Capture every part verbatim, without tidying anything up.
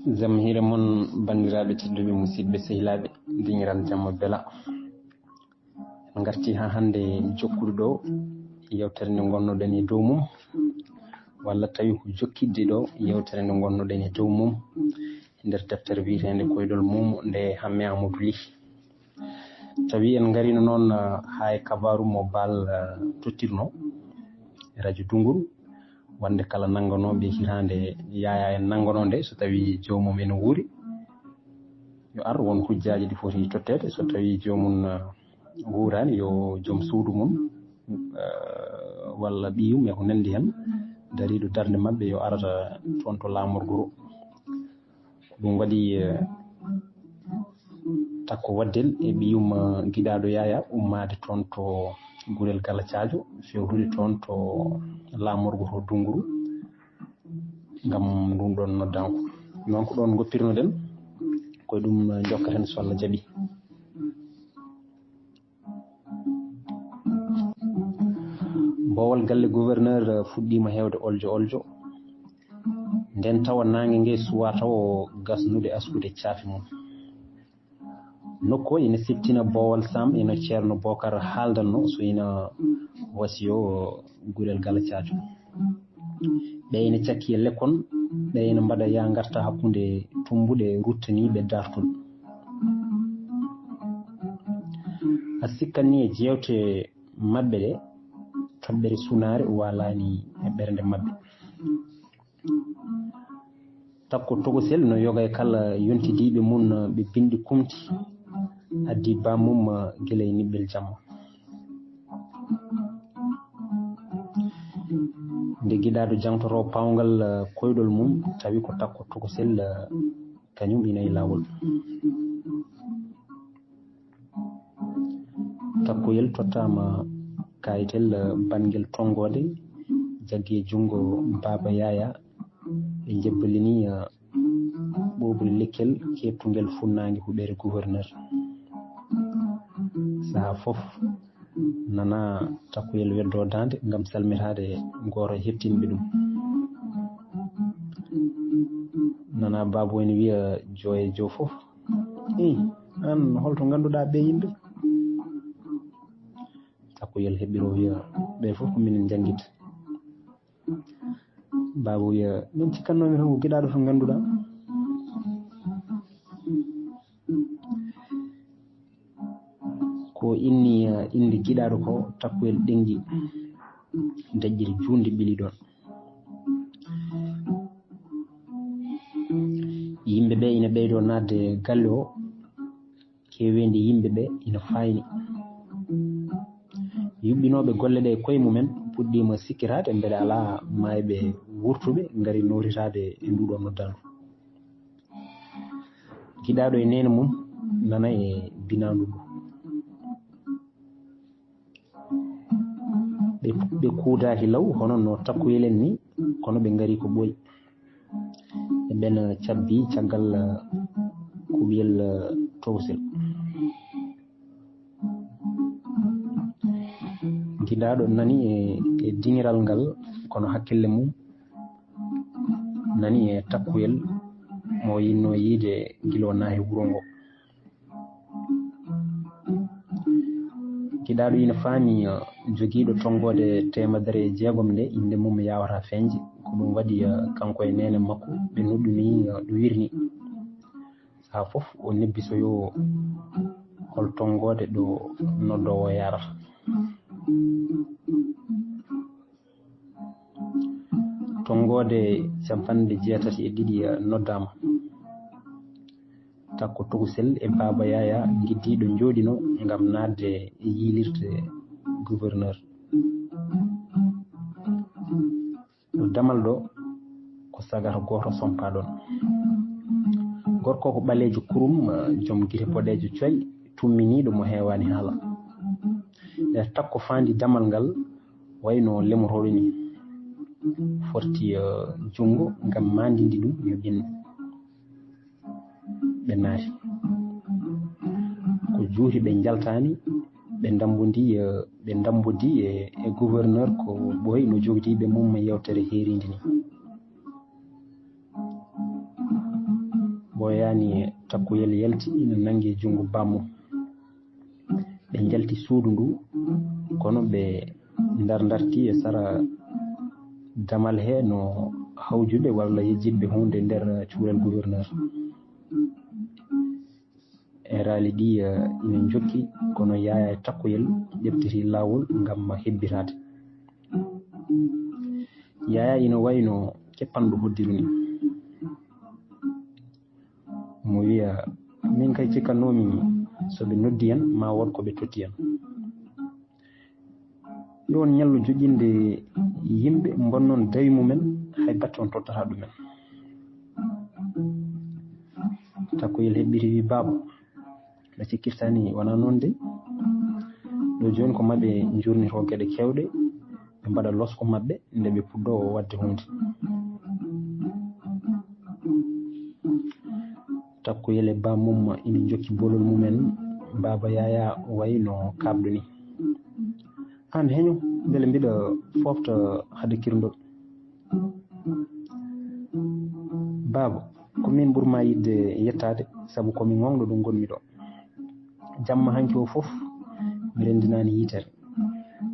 Jam hiire mon, banndiraaɓe tedduɓe, musidɓe sehilaaɓe, diŋiral jamma bela. En ngarti haa hannde jokkude ɗo yewtere nde ngonnoɗen e dow mum, walla tawi ko jokkidde ɗo yewtere nde ngonnoɗen e dow mum, e nder deftere wiyeteende Koyɗol Mum nde Hamme Amadou Ly. Tawi en ngarino noon, ah, haa e kabaaru mo Baal, ah, tottirno e rajo Dunguru, wonde kala nannganooɓe hitaande Yaya en nannganoo nde, so tawi joomum ene wuuri, yo ar won hujjaaji ɗi foti totteede, so tawi joomum, ah, wuuraani, yo joom suudu mum, ah, walla ɓiyum e ko nanndi heen, dariiɗo darnde maɓɓe, yo arata toon to laamorgo to. Ko ɗum waɗi, eh, Takko Waddel e ɓiyum, eh, giɗaaɗo Yaya ummaade toon to Gurel Gala Caajo, fewtude toon to laamorgo to Dunguru, ngam ndun ɗoon noddanku. Noon ko ɗoon ngoppirnoɗen, ko e ɗum, eh, njokkaten so Allah jaɓi. Boowal galle gouverneur fuɗɗiima heewde oljo oljo. Nden tawa naange nge suwaa tawo gasnude askude caafi mum. Nokku o ina siftina Boowal Sam ina Ceerno Bookar haaldanno so ina wasiyo Gurel Gala Caajo. Ɓe ina cakki e lekkon, ɓe ina mbaɗa yaa ngarta hakkunde tumbuɗe ruttaniiɓe daartol. A sikkanni e jeewte maɓɓe ɗe, toɓɓere sunaare waalaani e ɓernde maɓɓe. Takko Tokosel no yoga e kala yontidiiɓe mum ɓe binndi kumti addi bammum gila e niɓɓel jamma. Nde giɗaaɗo jangtoro pawngal, eh, koyɗol mum, tawi ko Takko Tokosel, eh, kañum ina e laawol. Takkoyel tottaama kayitel, eh, banngel tonngoode, jaggi e junngo Baaba Yaya, ɓe njebbalini, eh, ɓoɓri lekkel keɓtungel funnaange huɓeere gouverneur. Sahaa fof, nana Takkoyel weddo daande ngam salmitaade gooto e heɓtinɓe ɗum. Nana baaba o ene wiya, "Joo e joo fof. Ih, aan holto ngannduɗaa ɓee yimɓe?" Takkoyel heɓɓiroo wiya, "Ɓee fof ko minen njanngita." Baaba wiya, "Min cikkannoomi tan ko giɗaaɗo to ngannduɗaa." Ko inni, eh, innde giɗaaɗo ko, Takkoyel ɗenngi, daƴƴiri juunde ɓili ɗoon. Yimɓe ɓe ina ɓeydoo naatde galle o, keeweendi yimɓe ɓe ina faayni. Yuɓɓinooɓe golle ɗe koye mumen puɗɗiima sikkitaade, mbeɗa alaa maayɓe wurtuɓe ngari nootitaade e nduɗo noddaandu. Giɗaaɗo e neene mum nana e binaandu ndu. Ɓe, ɓe kuudaaki law hono no Takkoyel en ni, kono ɓe ngari ko ɓooyi. E ɓen cabbi caggal, eh, kuɓiyel, eh, Tokosel. Giɗaaɗo nani e, e diŋiral ngal, kono hakkille mum nani e Takkoyel mo yinno yiide gila o naati wuro ngo. Giɗaaɗo ina faami, eh, jogiiɗo tonngoode teemedere e jeegom nde, innde mum yaawataa feeñde. Ko ɗum waɗi, eh, kanko e neene makko ɓe noddumi, eh, ɗo wirni. Sahaa fof o nebbisoyo hol tonngoode ɗo noddoowo o yaarata. Tonngoode capanɗe jeetati e ɗiɗi noddaama. Takko Tokosel e Baaba Yaya ngiddiiɗo njooɗino ngam naatde e yiilirde gouverneur. Ɗo damal ɗo ko sagata gooto sompaa ɗoon. Gorko ko ɓaleejo kurum, eh, joom gite boɗeejo coy, tumminiiɗo mo heewaani haala. Nde Takko faandi damal ngal, wayno lemotooɗo ni, forti, eh, junngo ngam maandinde ɗum yo ɓennu. Ɓe naati. Ko juuti ɓe njaltaani, ɓe ndammbodii, eh, ɓe ndammbodii e, e gouverneur ko ɓooyi no jogdii ɓe mum yewtere heeriinde ni. Ɓooyaani, Takkuyel yalti ina nanngi junngo baammum. Ɓe njalti suudu ndu, kono ɓe ndar-ndarti e sara damal he no hawjuɓe walla yejjitɓe huunde nder cuurel gouverneur. Eeraali ɗi, eh, ina njokki, kono Yaayaa e Takkuyel ƴeftiti laawol ngam hebbitaade. Yaayaa ina wayi no keppanɗo hoddiru ni. Mo wiya, "Min kay cikkannoomi so ɓe noddi en, ma wood ko ɓe totti en." Yo on ñallu joƴƴinde yimɓe, mbonnon dawi mumen, hay batte on tottata ɗumen. Takkuyel heɓɓiti wi, "Baaba, no cikkirta ni wonaa noon de. Ɗo jooni ko maɓɓe njurnitoo geɗe keewɗe, ɓe mbaɗa losko maɓɓe nde ɓe puɗɗoo waɗde huunde." Takkuyel e baammum ina njokki bolol mumen, Baaba Yaayaa wayi no kaaɓɗo ni. "Aan heño, mbele mbiɗa foofta hade kirndol." "Baaba, ko min ɓurmaa yiɗde yettaade, sabu ko mi ŋoŋɗo ɗo ngonmi ɗo. Jamma hanki o fof, mi renndinaani yitere.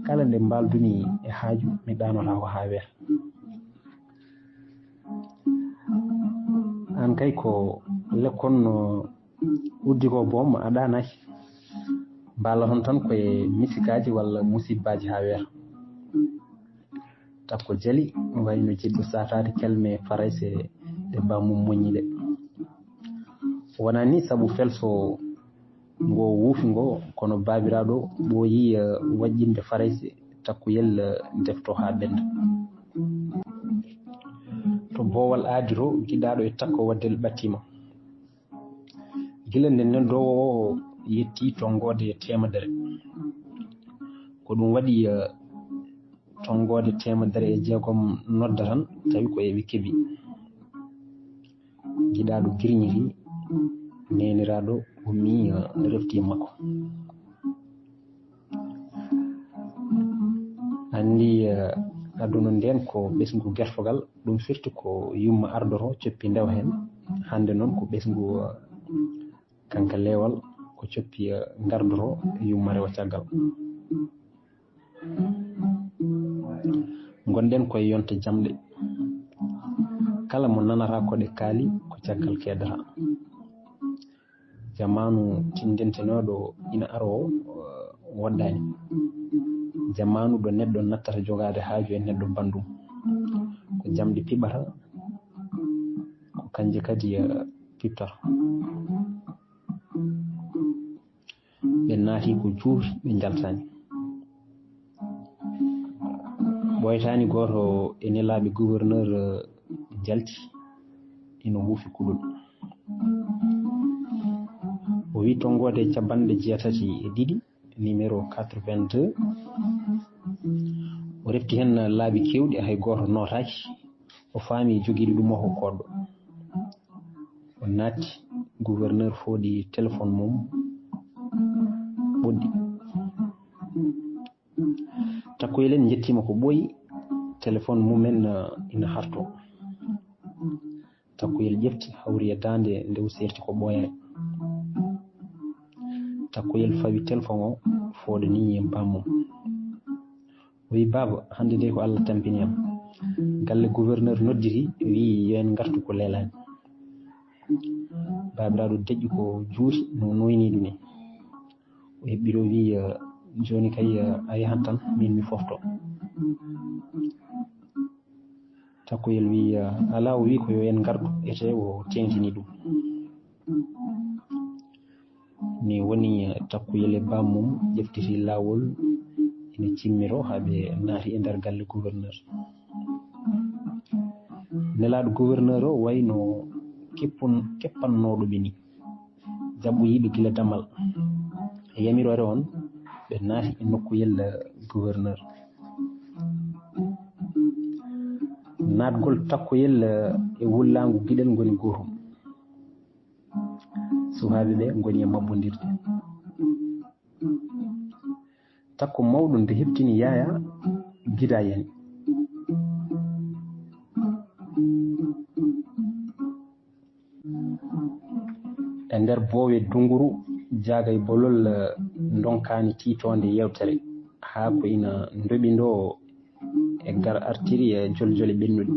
Kala nde mbaaldumi e haaju, mi ɗaanotaako haa weeta. Aan kay ko lekkon no uddi ko boom a ɗaanaaki. Mbaala toon tan ko e misikaaji walla musibbaaji haa weeta." Takko jali, wayno jiɗɗo saataade kelme Farayse ɗe baammum moññi ɗe. Wonaa ni sabu felso ngo wuufi ngo, kono baabiraaɗo ɓooyi, eh, waƴƴinde Farayse Takkuyel, eh, defto haa ɓennda. To boowal aadi to, giɗaaɗo e Takko Waddel ɓattiima. Gila nde neldoowo o yetti tonngoode teemedere, ko ɗum waɗi, eh, tonngoode teemedere e jeegom nodda tan, tawi ko eɓe keɓi. Giɗaaɗo girñiti, neeniraaɗo ummii, eh, refti e makko. Anndi, eh, aduna ndeen ko ɓesngu gertogal, ɗum firti ko yumma ardoto coppi ndewa heen. Hannde noon ko ɓesngu, eh, kanka leewal, ko coppi, eh, ngardoto yumma rewa caggal. Ngonɗen koye yonta jamɗe. Kala mo nanata ko ɗe kaali, ko caggal keedata. Jamaanu tinndintinooɗo ina aroo, eh, woɗɗaani. Jamaanu ɗo neɗɗo nattata jogaade haaju e neɗɗo banndum. Ko jamɗe piɓata, ko kanje kadi, eh, piɓtata. Ɓe naati ko juuti, ɓe njaltaani. Ɓooytaani gooto e nelaaɓe gouverneur, eh, jalti, ina wuufi kuɗol. O wi tonngoode capanɗe jeetati e ɗiɗi, numéro quatre-vingt-deux. O refti heen laabi keewɗi, hay gooto nootaaki. O faami jogiiɗo ɗum o ko koɗɗo. O naatti, gouverneur fooɗi téléphone mum, ɓoɗɗi. Takkuyel en njettiima ko ɓooyi, téléphone mumen, eh, ina harto. Takkuyel ƴefti, hawri e daande nde o seerti ko ɓooyaani. Takkuyel fawi téléphone o, fooɗani baammum. O wi, "Baaba, hannde de ko Allah tampini am. Galle gouverneur nodditi, wi yo en ngartu ko leelaani." Baabiraaɗo deƴƴi ko juuti no noyni ɗum ni. O heɓɓiri o wi, "Eh, jooni kay, eh, a yahan tan, min mi fofto." Takkuyel wi, "Eh, alaa," o wi, "ko yo en ngartu," ete o teeŋtini ɗum. Ni woni, eh, Takkuyel e baammum ƴeftiti laawol ina cimmiro haa ɓe naati e nder galle gouverneur. Nelaaɗo gouverneur o wayno keppun-, keppannooɗo ɓe ni. Jaɓɓoyiiɓe gila damal. E yamiroore on, ɓe naati e nokkuyel, eh, gouverneur. Naatgol Takkuyel, eh, e wullaangu giɗel ngoni gootum. Suhaaɓe ɓe ngoni e mabbondirde. Takko mawɗo nde heɓtini Yaayaa, gida yani. E nder boowe dunguru, Jaaga e Bolol, eh, ndonkaani tiitoonde yeewtere, haa ko ina ndoɓindoo e gar artiri e joljole ɓennuɗe.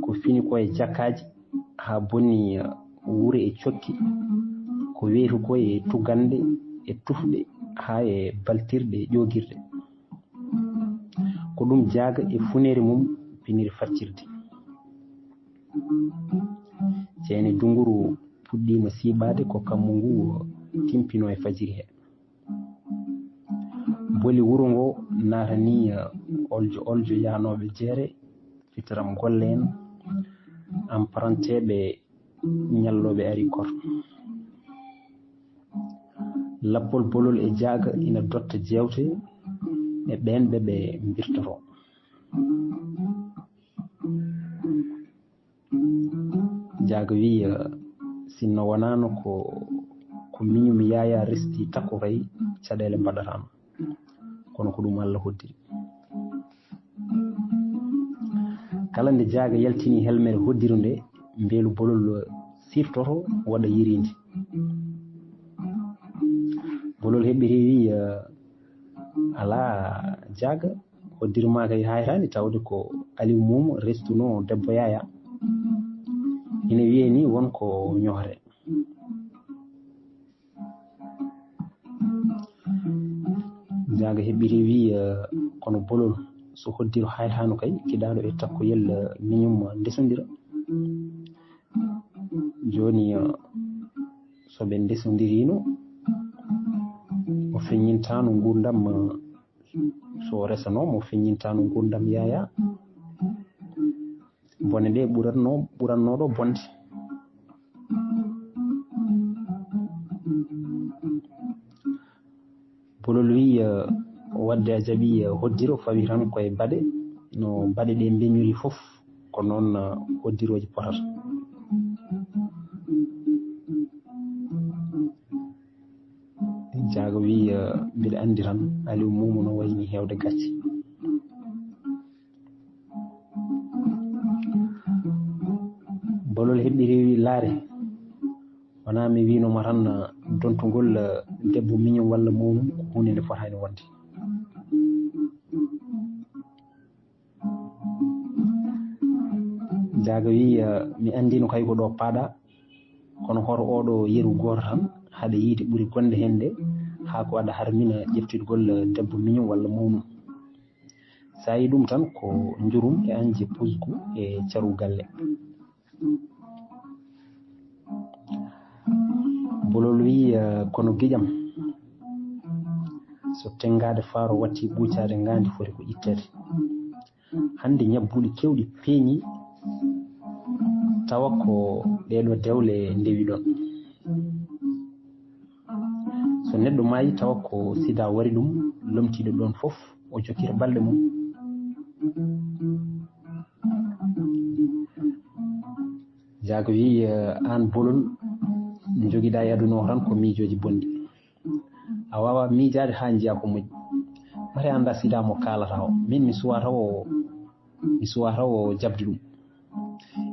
Ko fini ko e jakkaaji, haa bonni, eh, wure e cokki, ko weetu ko e tuggannde e tufɗe, haa e baltirɗe ƴoogirɗe. Ko ɗum Jaaga e funeere mum piniri faccirde. Ceene dunguru puɗɗiima siiɓaade ko kammu ngu timpinoo e fajiri he. Boli wuro ngo naatanii, eh, oljo oljo yahnooɓe jeere, fitiram golle en, amparanteeɓe ñallooɓe ari kor. Lappol Bolol e Jaaga ina dotta jeewte e ɓeen ɓe ɓe mbirtotoo. Jaaga wiyi, eh, sinno wonaano ko, ko miñum Yaayaa resti takko kay, caɗeele mbaɗataano. Kono ko ɗum Alla hoddiri. Kala nde Jaaga yaltini helmere hoddiru nde, mbeelu Bolol sirtoto, waɗa yiriindi. Bolol heɓɓiti wiyi, eh, alaa Jaaga, hoddiru maa kay haytaani, tawde ko Aliw Muumu restunoo debbo Yaayaa. Ina wiyee ni won ko ñohre. Jaaga heɓɓiti wiyi, eh, kono Bolol, so hoddiru haytaano kay, kiɗaaɗo e takkoyel, eh, miñum ndesondira. Jooni, eh, so ɓe ndesondiriino, o feññintaano nguurndam, eh, so o resanooma, o feññintaano nguurndam Yaayaa. Bone ɗe ɓuratno, ɓuratnooɗo bonde. Bolol wiyi, eh, waɗde a jaɓi, eh, hoddiro fawi tan koye baɗe, no baɗe ɗe mbeñori fof, ko noon, eh, hoddirooji potata. Jaaga wiyi, eh, mbiɗa anndi tan, Aliw Muumu no wayni heewde gacce. Bolol heɓɓi rewi laare. Wonaa mi wiino ma tan, dontugol, eh, debbo miñum walla mawɗum ko huunde nde fotaani wonde. Jaaga wiyi, eh, mi anndiino kay ko ɗo paaɗa, kono hoto oɗo yeru gooto tan, haɗa yiide ɓuri gonde heen nde, haa ko aɗa harmina ƴeftitgol, eh, debbo miñum walla mawɗum. So a yii ɗum tan ko njurum e añje pusgu e caru galle. Bolol wiyi, eh, kono giƴam, so tenngaade faaro watti ɓuucaade ngaandi foti ko itteede. Hannde ñabbuuli keewɗi peeñi tawa ko ɗeeɗo dewle ndewi ɗon. So neɗɗo maayi tawa ko sida wari ɗum, lomtiiɗo ɗon fof o jokkita balɗe mum. Jaaga wiyi, eh, aan Bolol, njogiɗaa e aduna o tan ko miijooji bonɗi. A waawaa miijaade haa njiyaa ko moƴƴi. Mate anndaa sida mo kaalata o. Min mi suwaa taw o, mi suwaa taw o jaɓde ɗum.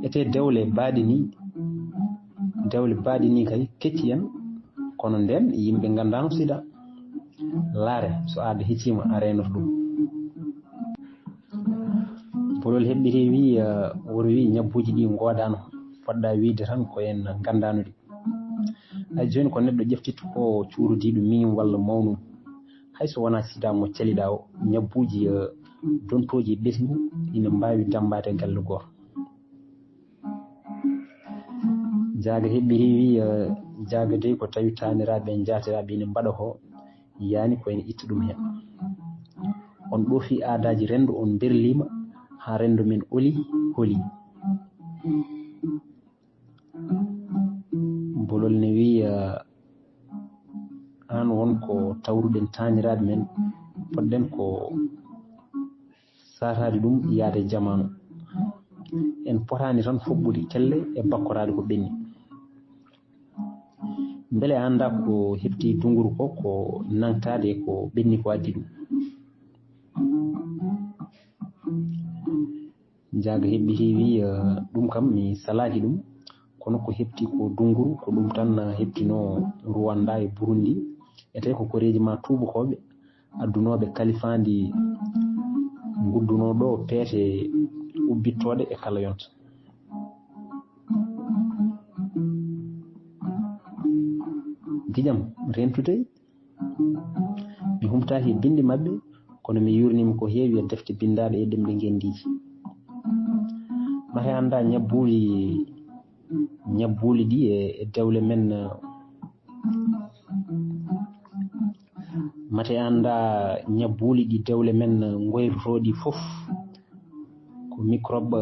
Ete dewle baaɗe ni, dewle baaɗe ni kay kecci en, kono ndeen yimɓe nganndaano sida. Laare, so aada hecciima, a reenoto ɗum. Bolol heɓɓiti wiyi, eh, woto wiyi ñabbuuji ɗi ngoodaano, fotɗa wiyde tan ko en nganndaano ɗi. Hay jooni ko neɗɗo ƴeftitto ko cuurodiiɗo miñum walla mawnum. Hay so wonaa sida mo caliɗaa o, ñabbuuji, eh, dontooji e ɓesngu ina mbaawi dammbaade galle gooto. Jaaga heɓɓi rewi, eh, Jaaga dey ko tawi taaniraaɓe e njaatiraaɓe ina mbaɗa ko, yaani ko ene itta ɗum heen. On ɗoofi aadaaji renndo, on mberliima haa renndo men oli, holi. Bolol ne wiya, aan won ko tawruɗen taaniraaɓe men, poɗɗen ko saataade ɗum yaade jamaanu. En potaani tan foɓɓude kelle e bakkoraade ko ɓenni. Mbele a anndaa ko heɓti dunguru ko, ko nangtaade ko ɓenni ko addi ɗum? Jaaga heɓɓiti wi, eh, ɗum kam mi salaaki ɗum. Kono ko heɓti ko dunguru, ko ɗum tan heɓtinoo Rwanda e Burundi. E tawi ko koreeji ma tuubakooɓe addunooɓe kalifaandi nguddunoo ɗo peete ubbittooɗe e kala yonta. Giƴam rentude, mi humtaaki e binndi maɓɓe, kono mi yuurnima ko heewi e defte binndaaɗe e ɗemɗe ngenndiiji. Mate annda ñabbuuli, ñabbuuli ɗi e, e dewle men, mate annda ñabbuuli ɗi dewle men ngoyrotooɗi fof ko microbe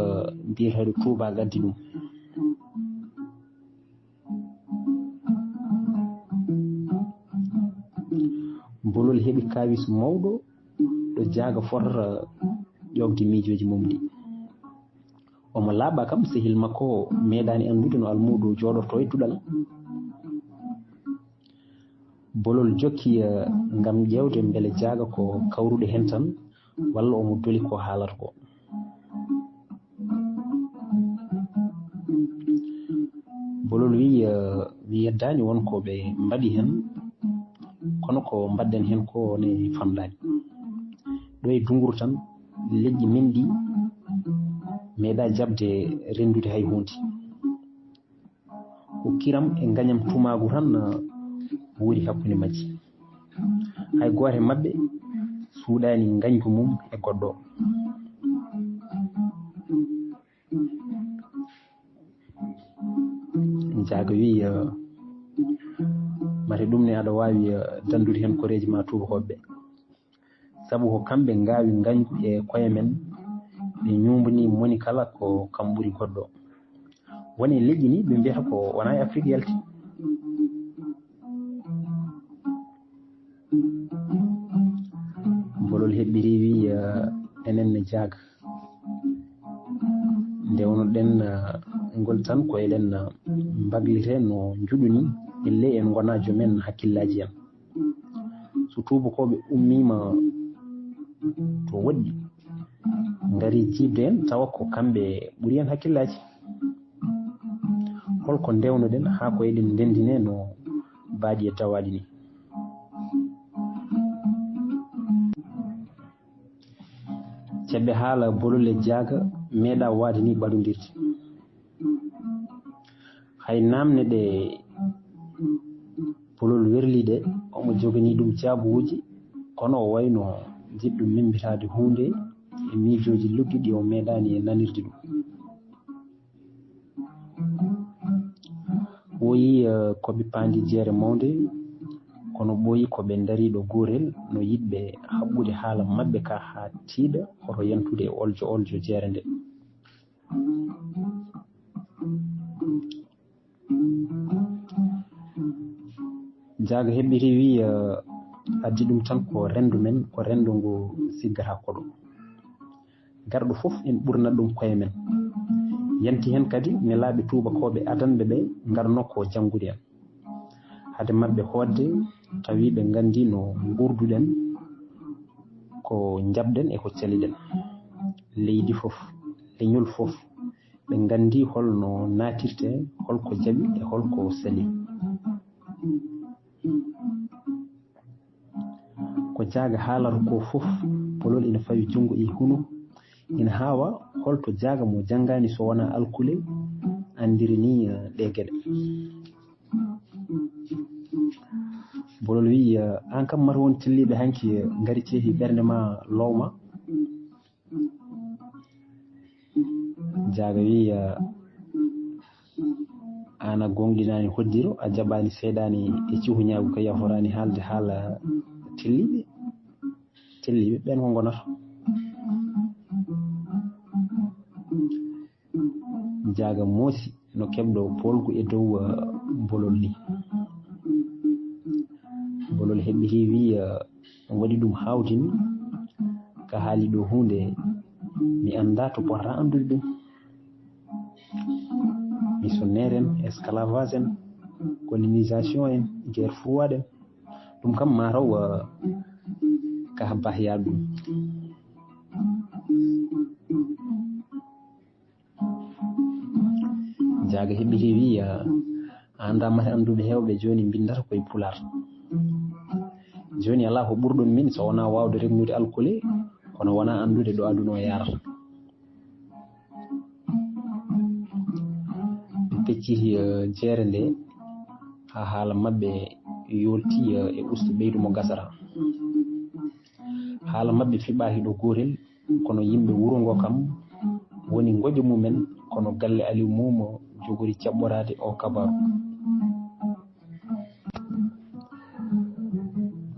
biyeteeɗo tuubaak addi ɗum. Bolol heɓi kaawis mawɗo ɗo Jaaga fotata ƴoogde miijooji mum ɗi. Omo laaɓa kam, sehil makko meeɗaani anndude no almuudo jooɗortoo e duɗal. Bolol jokki, eh, ngam ƴeewde mbele Jaaga ko kawruɗe heen tan, walla omo doli ko haalata ko. Bolol wiyi, eh, mi yeddaani won ko ɓe mbaɗi heen, kono ko mbaɗden heen ko ne famɗaani. Ɗo e dunguru tan, leƴƴi men ɗi meeɗa jaɓde renndude hay huunde. Ko kiram e ngañam tumaagu tan, eh, woodi hakkunde majji. Hay gooto e maɓɓe suuɗaani ngañgu mum e goɗɗo. Jaaga wiyi, eh, mate ɗum ne aɗa waawi, eh, danndude heen koreeji ma tuubakooɓe ɓe. Sabu ko kamɓe ngaawi ngañgu e koye men, ɓe ñuumbani moni kala ko kam ɓuri goɗɗo. Won e leƴƴi ni ɓe mbiyata ko wonaa e Afrik yalti. Bolol heɓɓiri wiyi, eh, enen ne Jaaga. Ndewnoɗen, eh, ngol tan ko eɗen, eh, mbaglite no njuɗu ni, ille en ngona joom en hakkillaaji en. So tuubakooɓe ummiima to woɗɗi, ngari jiiɓde en, tawa ko kamɓe ɓuri en hakkillaaji. Holko ndewnoɗen haa ko eɗen ndenndine no baaɗi e dawaaɗi ni? Ceɓɓe haala Bolol e Jaaga meeɗa waade ni ɓadondirde. Hay naamne ɗe Bolol werli ɗe, omo joganii ɗum jaabuuji, kono o wayno jiɗɗo memmbitaade huunde e miijooji luggi ɗi o meeɗaani e nanirde ɗum. Ɓooyi, eh, ko ɓe paandi jeere mawnde, kono ɓooyi ko ɓe ndariiɗo goorel, no yiɗɓe haɓɓude haala maɓɓe ka haa tiiɗa, hoto yantude e oljo oljo jeere nde. Jaaga heɓɓiti wiyi, eh, addi ɗum tan ko renndo men, ko renndo ngo siggata koɗo. Garɗo fof en ɓurnat ɗum koye men. Yanti heen kadi nelaaɓe tuubakooɓe adanɓe ɓe ngarno ko janngude en. Hade maɓɓe hootde, tawi ɓe nganndi no nguurduɗen, ko njaɓɗen e ko caliɗen. Leydi fof, leñol fof, ɓe nganndi hol no naatirte, hol ko jaɓi e hol ko sali. Ko Jaaga haalata ko fof, Bolol ina fawi junngo e hunuko, ina haawa holto Jaaga mo janngaani so wonaa alkule anndiri ni, eh, ɗee geɗe. Bolol wiyi, eh, aan kam mata won telliiɓe hanki, eh, ngari ceehi ɓernde ma lowma. Jaaga wiyi, eh, aan a gooŋɗinaani hoddiro, a jaɓaani seeɗaani e cihuñaagu ka yaforaani haalde haala telliiɓe. Telliiɓe ɓeen ko ngonata. Jaaga moosi no keɓɗo poolgu e dow, eh, Bolol ni. Bolol heɓɓiti wiyi, eh, ɗum waɗi ɗum haawtini ka haali ɗo huunde, mi annda to potata anndude ɗum. Missionnaire en, esclavage en, colonisation en, guerre froide en, ɗum kam mataw, eh, ka bahya ɗum. Jaaga heɓɓiti wi, a anndaa mate annduɓe heewɓe jooni mbinndata koye Pulaar. Jooni alaa ko ɓurɗon min so wonaa waawde reglude alkule, kono wonaa anndude ɗo aduna o yaarata. Ɓe pecciti, eh, jeere nde haa haala maɓɓe yoolti, eh, e ustu ɓeydu mo gasata. Haala maɓɓe fiɓaaki ɗo gootel, kono yimɓe wuro ngo kam woni ngoƴo mumen, kono galle Aliw Muumo jogori caɓɓoraade o kabaaru.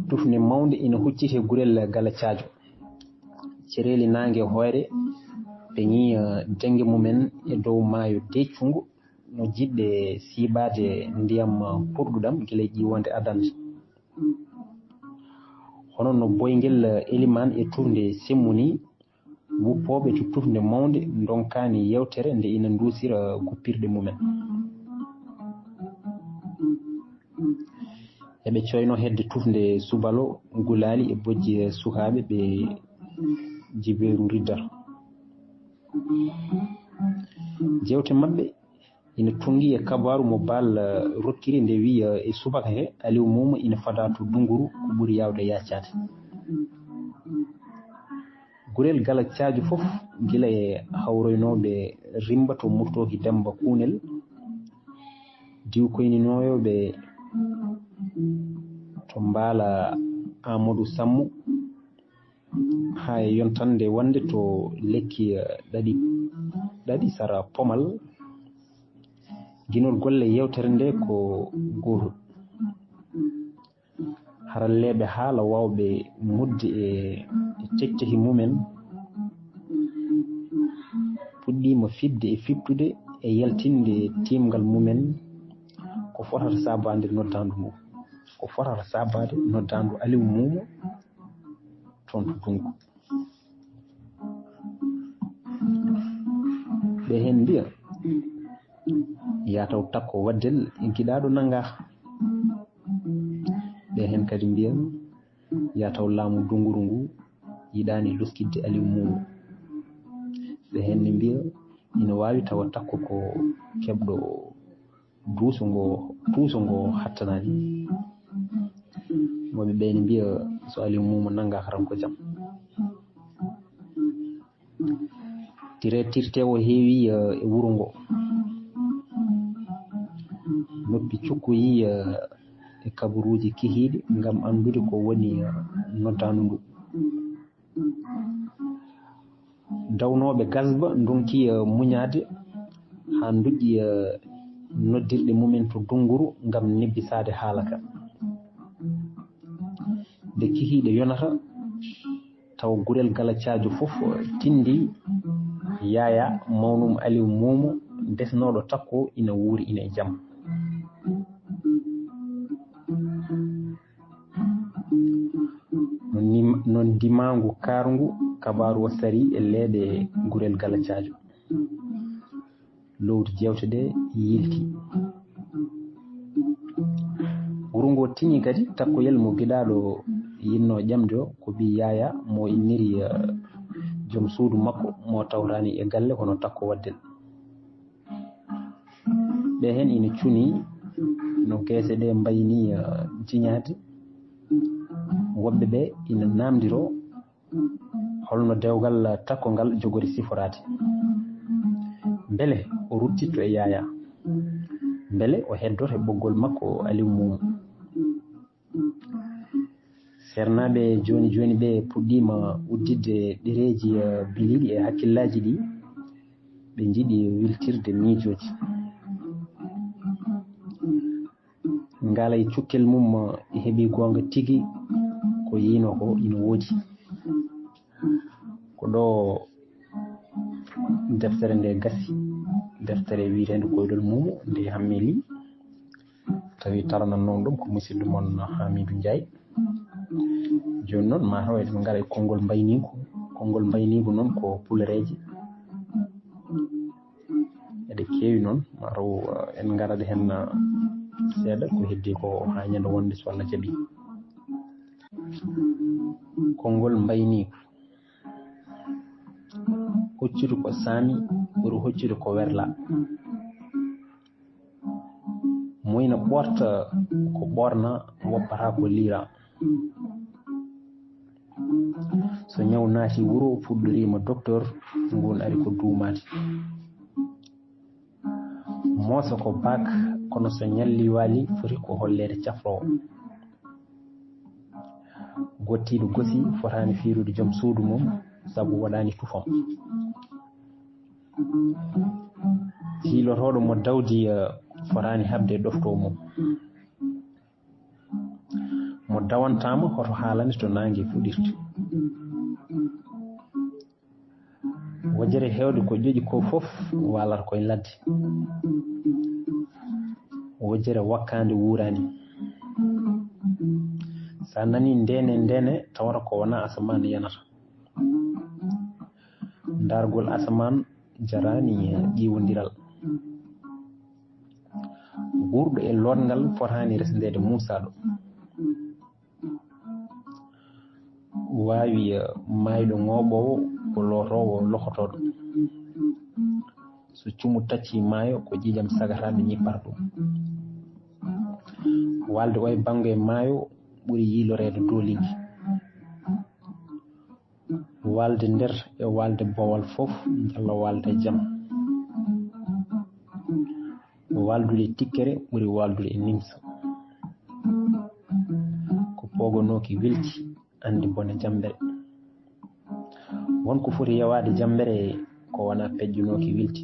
Tufnde mawnde ina hucciti e gurel Gala Caajo. Cereeli naange hoyre peñi, eh, dennge mumen e dow maayo deeccungo, no jiɗde siibaade ndiyam, eh, purɗuɗam gila e ƴiiwonde adannde. Hono no boyngel, eh, elimaan e tufnde semmu ni, wuppooɓe to tufnde mawnde ndonkaani yeewtere nde ina nduusira guppirɗe mumen. Eɓe coyno hedde tufnde subalo, gulaali e bojji sukaaɓe ɓe jibeeru riddata. Jeewte maɓɓe ina tunngi e kabaaru mo Baal, eh, rokkiri nde wiya, eh, e subaka he, Aliw Muumo ina fadaa to Dunguru, ko ɓuri yaawde yaacaade. Gurel Gala Caajo fof, gila e hawroynooɓe Rimmba to Murtooki Demmba Kuunel, diwkoyninooyooɓe to Mbaala Aamadu Sammu, haa e yontannde wonde to lekki, eh, ɗaɗi, ɗaɗi sara pomal. Ginol golle yeewtere nde ko gooto. Haralleeɓe haala waawɓe mudde e, e cekceki mumen puɗɗiima fiɓde e fiɓtude e yaltinde tiimngal mumen ko fotata saabaade noddaandu ndu. Ko fotata saabaade noddaandu Aliw Muumo toon to Dungu. Ɓe heen mbiya, yaa taw takko waddel giɗaaɗo nanngaaka. Ɓe heen kadi mbiya, yaa taw laamu Dunguru ngu yiɗaani luskitde Aliw Muumo. Ɓe heen ne mbiya, ina waawi tawa takko ko keɓɗo duuso ngo, tuuso ngo hattanaani. Mawɓe ɓe ne mbiya, so Aliw Muumo nanngaaka tan ko jam. Tire tirte o heewi, eh, e wuro ngo. Noppi cukkoyi, eh, e kabaruuji kihiiɗi ngam anndude ko woni, eh, noddaandu ndu. Dawnooɓe Gasba ndonki, eh, muñaade haa nduƴƴi, eh, noddirɗe mumen to Dunguru ngam nebbisaade haala ka. Nde kihiiɗe yonata, tawa gurel Gala Caajo fof tindi Yaaya, mawnum Aliw Muumo, desnooɗo takko, ina wuuri, ina e jam. No nim-, no ndimaangu kaarngu kabaaru o sari e leeɗe gurel Gala Caajo. Lowdi jeewte ɗe yilti. Wuro ngo tini kadi takkoyel mo giɗaaɗo yinno ƴamde o, ko ɓii Yaaya mo inniri, eh, joom suudu makko mo tawtaani e galle kono takko waddel. Ɓe heen ina cuni no geese ɗe mbayni, eh, jiñaade. Woɓɓe ɓe ina naamndiro holno dewgal takko ngal jogori siforaade. Mbele o ruttitto e Yaaya? Mbele o heddoto e ɓoggol makko Aliw Muumo? Seernaaɓe jooni jooni ɓe puɗɗiima udditde ɗereeji, eh, biliiɗi e hakkillaaji ɗi, ɓe njiɗi wiltirde miijooji. Ngala e cukkel mum, eh, heɓi goonga tigi, ko yiino ko ina woodi. Ko ɗo deftere nde gasi, deftere wiyeteende Koyɗol Muumo nde Hammeli, tawi taranannoo ɗum ko musidɗo mon Hamidou Ndiaye. Jooni noon, ma taw eɗen ngara e konngol mbayniigu. Konngol mbayniigu noon ko pulereeje. Eɗe keewi noon, ma taw, eh, en ngarat heen, eh, seeɗa, ko heddii ko haa ñande wonde so Allah jaɓii. Konngol mbayniigu. Hoccude ko saami ɓuri hoccude ko werlaa. Moyna ɓorta ko ɓorna, woppata ko liira. So ñaw naati wuro, fuɗɗoriima doktor, ngun ari ko duumaade. Mooso ko baak, kono so ñalli waali, foti ko holleede cafroowo. Gottiiɗo gosi fotaani fiirude joom suudu mum, sabu waɗaani tufam. Jiilotooɗo mo dawdi, eh, fotaani haɓde ɗoftoowo mum. Mo dawantaama hoto haalane to naange fuɗirta. Wojere heewde ko ƴoƴi ko fof waalata koye ladde. Wojere wakkaande wuuraani. So a nanii ndeene ndeene, tawata ko wonaa asamaan yanata. Ndaargol asamaan jaraani ƴiiwondiral. Guurɗo e lootngal fotaani resndeede muusaaɗo. Waawi, eh, maayɗo ŋooɓoowo ko lootoowo lokotooɗo. So cumu taccii maayo, ko ƴiiƴam sagataaɓe ñippata ɗum. Waalde oye bannge maayo ɓuri yiiloreede dooliŋge. Waalde nder e waalde boowal fof njalla waalde jam. Waaldude tikkere ɓuri waaldude e nimsa. Ko poogonooki wilti anndi bone jammbere. Won ko foti yewaade jammbere ko wonaa peƴƴunooki wilti.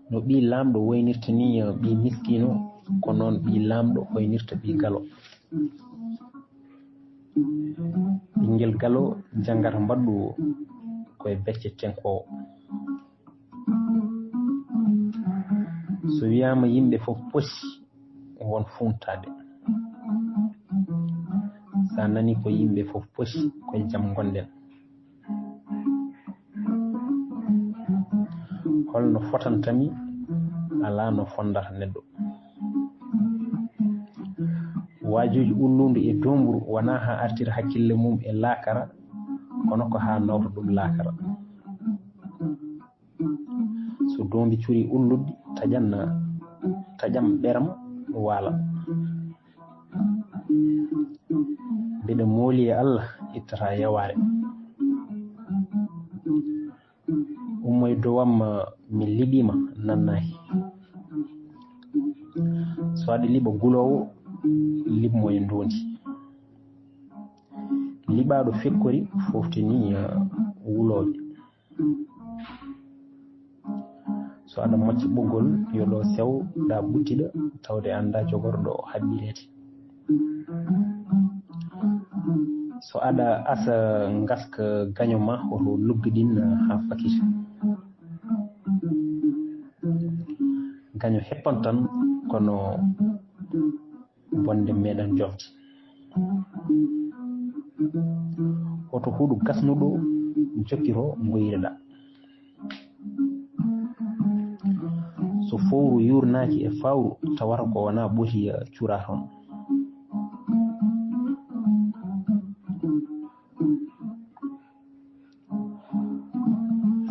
No ɓii laamɗo woynirta ni ɓii miskiino, ko noon ɓii laamɗo woynirta ɓii galo. Ɓinngel galo janngata mbaɗɗu ko e becce tenkoowo. So wiyaama yimɓe fof poti, won fuuntaade. So a nanii ko yimɓe fof poti, ko e jam ngonɗen. Holno fotanta mi? Alaa no fondata neɗɗo. Waajuuji ullundi e doomburu wonaa haa artira hakkille mum e laakara, kono ko haa nawta ɗum laakara. So doombi curii ulludi, taƴan, taƴam ɓeram waala. Mbiɗa mooli e Allah, ittata yewaare. Ummoy dowam, mi liɓiima, nannaaki. So aɗa liɓa guloowo, liɓmo e ndoondi. Liɓaaɗo fekkori, foftini, eh, wulooɓe. So aɗa mocca ɓoggol, yo ɗo sew, ɗa ɓuttiɗa, tawde annda jogorɗo haɓɓireede. So aɗa asa ngaska gaño ma, hoto luggiɗin haa fakita. Gaño heppan tan, kono bonde meeɗan jofde. Hoto huɗo gasnuɗo jokkiro ngoyreɗa. So fowru yuurnaaki e fawru, tawata ko wonaa ɓoti, eh, cuura toon.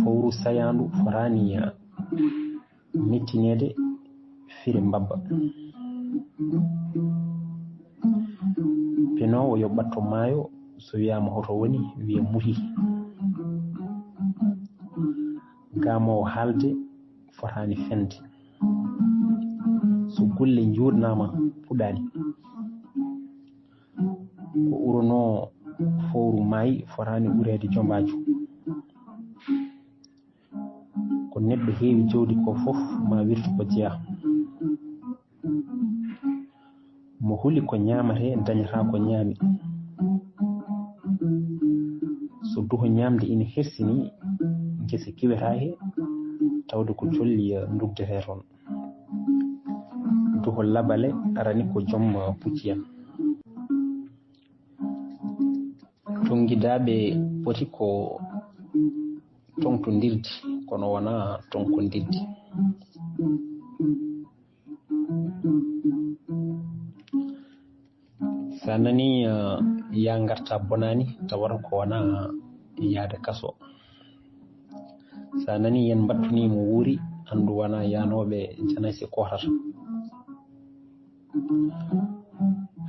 Fowru sayaandu fotaani, eh, mettineede fire mbabba. Penoowo yo ɓatto maayo, so wiyaama hoto woni, wiya muti. Gaamoowo haalde fotaani fende. So golle njuurnaama puɗaani. Ko uronoo fowru maayi fotaani ureede jombaajo. Ko neɗɗo heewi jawdi ko fof ma wirtu ko jeyaa. Mo huli ko ñaamatee dañata ko ñaami. So duho ñaamde ina hersini, gese kiwetaake, tawde ko colli ndugdetee toon. Duho labale arani ko joom pucci en. Tonngidaaɓe poti ko toŋtondirde, kono wonaa tonkondirde. So a nanii, eh, yaa ngarta bonaani, tawata ko wonaa yaade kaso. So a nanii yen mbattuni mo wuuri, Anndu wona yaanooɓe janayse kootata.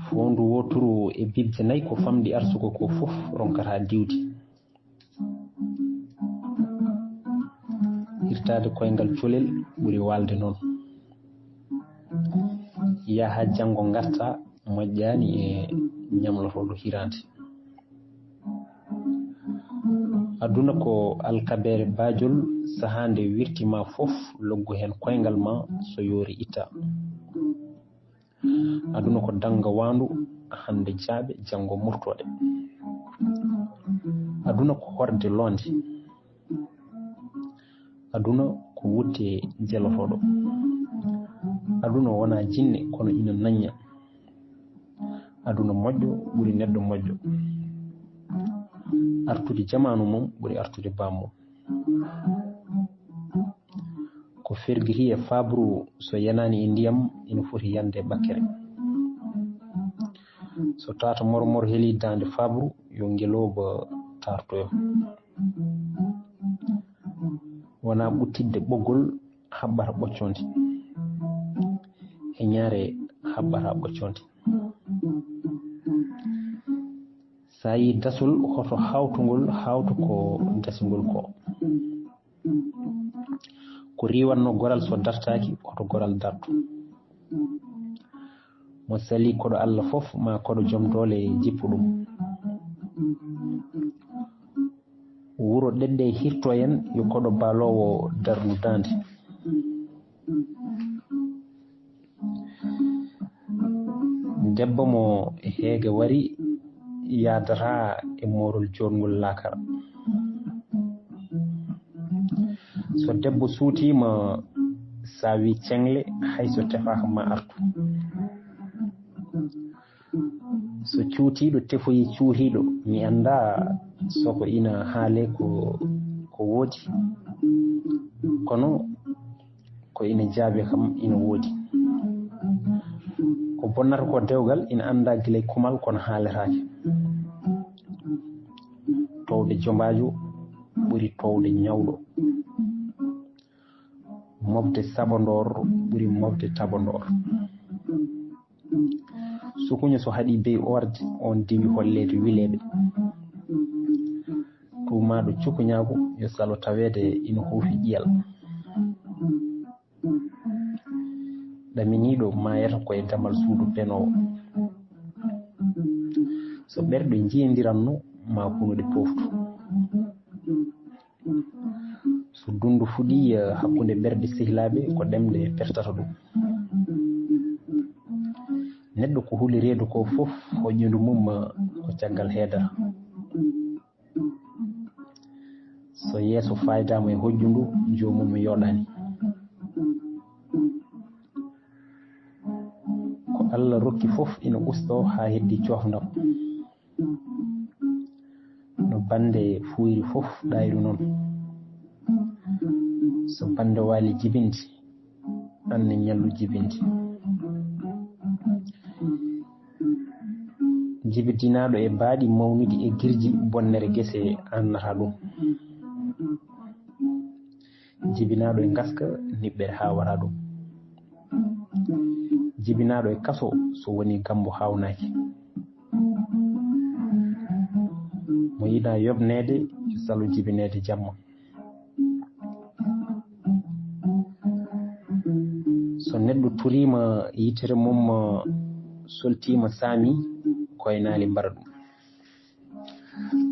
Foondu wooturu e bibje nayi ko famɗi arsugo ko fof ronkata diwde. Hirtaade koyngal colel ɓuri waalde noon. Yaha janngo ngarta moƴƴaani e ñamlotooɗo hiraande. Aduna ko alkabeere baajol, sahaa nde wirti ma fof, loggu heen koyngal ma, so yoori itta. Aduna ko dannga waandu, hannde jaaɓe, janngo murtooɗe. Aduna ko horde loonde. Aduna ko wutte jelotooɗo. Aduna wona jinne, kono ina nañña. Aduna moƴƴo ɓuri neɗɗo moƴƴo. Artude jamaanu mum ɓuri artude baam mum. Ko fergiti e fabru, so yanaani e ndiyam, ina foti yande e ɓakkere. So tata mormor heli daande fabru, yo ngelooba taartoyo. Wona ɓuttidde ɓoggol haɓɓata ɓoccoonde. E ñaare haɓɓata ɓoccoonde. So a yii dasol, hoto hawtungol hawtu ko dasingol ko. Ko riiwatno goral so dartaaki, hoto goral dartu. Mo sali koɗo Allah fof, ma koɗo joom doole jippu ɗum. Wuro ɗeɗɗe hirto en, yo koɗo baaloowo darnu daande. Debbo mo heege wari yaadata e moorol joorngol laakara. So debbo suutiima, saawi ceŋle, hay so tefaaka ma artu. So cuutiiɗo tefoyi cuutiiɗo, mi anndaa so ko ina haalee ko, ko woodi, kono ko ina jaabee kam ina woodi. Ko bonnata ko dewgal ina anndaa gila e kumal, kono haaletaake. Toowde jombaajo ɓuri toowde ñawɗo. Mofde sabondoor ɓuri mofde tabondoor. Sukuño so haɗi bey oorde, on diwi holleede wileeɓe. Tuumaaɗo cukuñaagu yo salo taweede ina huufi ƴiyal. Ɗaminiiɗo maayata ko e damal suudu penoowo. So ɓerɗe njiindiranno, ma kunuɗe pooftu. So dunndu fuɗii, eh, hakkunde ɓerɗe sehilaaɓe, ko ɗemɗe pertata ɗum. Neɗɗo ko huli reedu ko fof, hoƴƴundu mum, eh, ko caggal heedata. So yeeso faydaama e hoƴƴundu, joomum yooɗaani. Ko Allah rokki fof ina ustoo haa heddii coofndam. No bannde fuuyri fof ɗaayru noon. So bannde waali jibinde, aan ne ñallu jibinde. Jibidinaaɗo e baaɗi mawnuɗi e girji, bonnere gese annata ɗum. Jibinaaɗo e ngaska, niɓɓere haawata ɗum. Jibinaaɗo e kaso, so woni gambo haawnaaki. Mo yiɗaa yoɓneede, yo salo jibineede jamma. So neɗɗo turiima yitere mum, soltiima saami, koynaali mbara ɗum.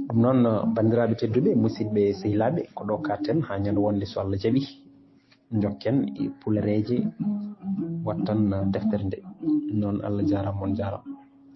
Ɗum noon, banndiraaɓe tedduɓe, musidɓe sehilaaɓe, ko ɗo kaaɗten haa ñande wonde so Allah jaɓi. Njokken e pulereeje, wattan deftere nde. Noon Allah jaaraama, on jaaraama.